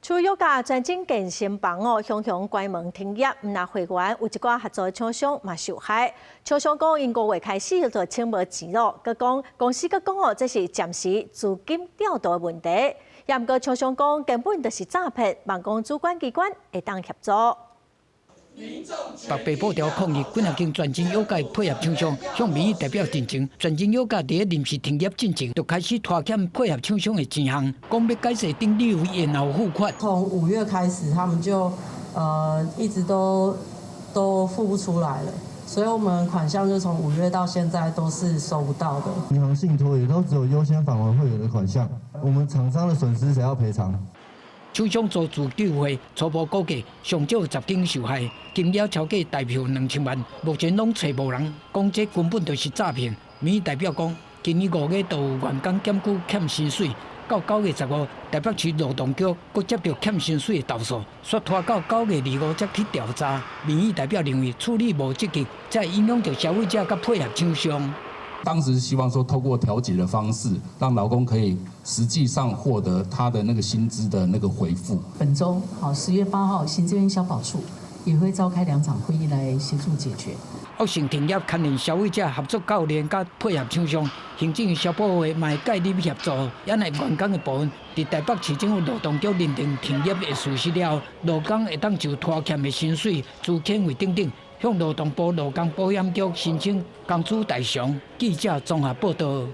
除藥價專精健身房哦，雄雄關門停業，毋但會員有一寡合作廠商嘛受害。廠商講，𪜶五月開始就清無錢咯，閣講公司閣講哦，這是暫時資金調度的問題。也毋過廠商講，根本就是詐騙，望講主管機關會當協助。北北布條抗議，幾若間全真藥界配合廠商向民意代表陳情，全真藥界佇咧臨時停業進前，就開始拖欠配合廠商的錢項，講欲解釋等理由延後付款。從5月開始，他們就一直都付不出來了，所以我們款項就從5月到現在都是收不到的。銀行信託也都只有優先返還會員的款項，我們廠商的損失誰要賠償？廠商做自救會初步估計上少10間受害，金額超過台票2000萬，目前攏揣無人，講這根本就是詐騙。民意代表講，今年5月就有員工檢舉欠薪水，到9月15，台北市勞動局閣接著欠薪水的投訴，煞拖到9月25才去調查。民意代表認為處理無積極，才會影響著消費者佮配合廠商。當時希望說透過調解的方式，讓勞工可以實際上獲得他的那個薪資的那個回復。本週好，10月8號，行政院消保處也會召開兩場會議來協助解決。惡性停業，牽連消費者、合作教練佮配合廠商，行政院消保會嘛會介入協助。按呢員工的部分，佇台北市政府勞動局認定停業的事實了後，勞工會當就拖欠的薪水、資遣費等等，向勞動部勞工保險局申請工資代償。記者綜合報導。